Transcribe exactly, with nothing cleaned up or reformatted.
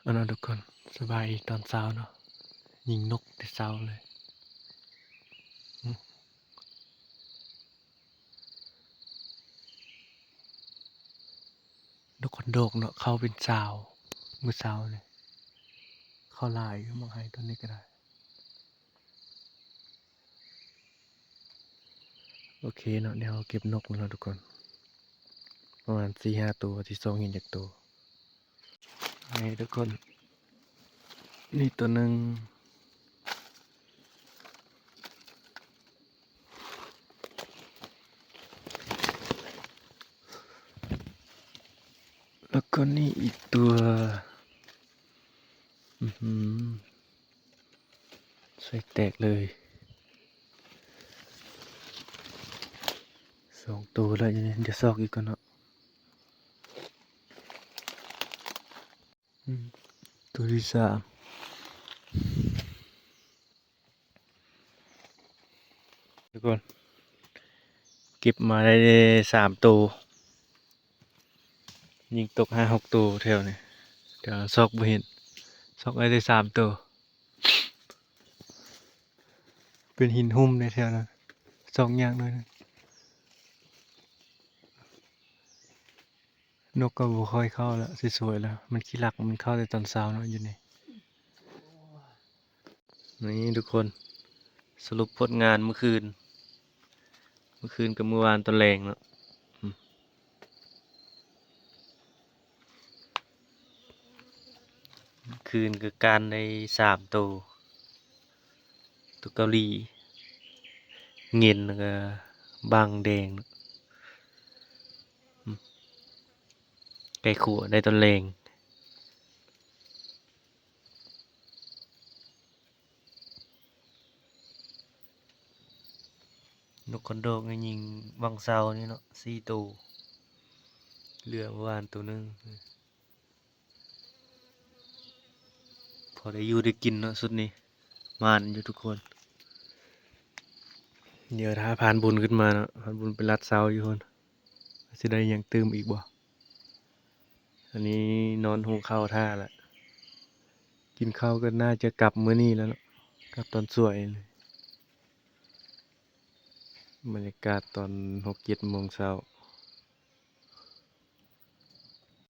เอาเนาะทุกคน สบายดีตอนเช้าเนาะ ยิงนกแต่เช้าเลย อืม นกขนดกเนาะ เข้าเป็นสาว มื้อเช้านี่ เข้าหลายอยู่ หม่องไฮ่ต้นนี้ก็ได้ โอเคเนาะ เดี๋ยวเก็บนกแล้วเนาะทุกคน ประมาณสี่ห้าตัว ที่ซองเห็นจักตัว นี่ทุกคน นี่ตัวหนึ่ง แล้วก็นี่อีกตัว อื้อหือ ใส่แตกเลย สองตัวแล้วอยู่นี่ เดี๋ยวซอกอีกก่อนเนาะ อืม ตัวที่สาม ทุกคน เก็บมาได้สามตัว ยิงตกห้าหกตัวแถวนี้ เดี๋ยวซอกบ่เห็น ซอกได้แต่สามตัว เป็นหินหุ้มในแถวนั้น ซอกยากหน่อยนะ นกก็บ่ค่อยเข้าแล้ว สวยๆแล้ว มันขี้ลัก มันเข้าแต่ตอนเช้าเนาะ อยู่นี่ นี่ทุกคน สรุปผลงานเมื่อคืน เมื่อคืนกับเมื่อวานตอนแลงเนาะ อืม เมื่อคืนก็ก้านได้สามตัว ตัวเกาหลี เงิน แล้วก็บางแดง อืม ไก่ขัวได้ตอนแลง นกขนดกนี่ยิงวังเสาร์นี่เนาะ สี่ตัว เหลือเมื่อวานตัวหนึ่ง พอได้อยู่ได้กินเนาะ ชุดนี้ หมานอยู่ทุกคน เดี๋ยวถ้าพรานบุญขึ้นมาเนาะ พรานบุญไปลัดเสาอยู่พุ้น สิได้หยังตื่มอีกบ่ อันนี้นอนหุงข้าวท่าละ กินข้าวก็น่าจะกลับมื้อนี้แล้วเนาะ กลับตอนสวยเลย บรรยากาศตอนหกเจ็ดโมงเช้า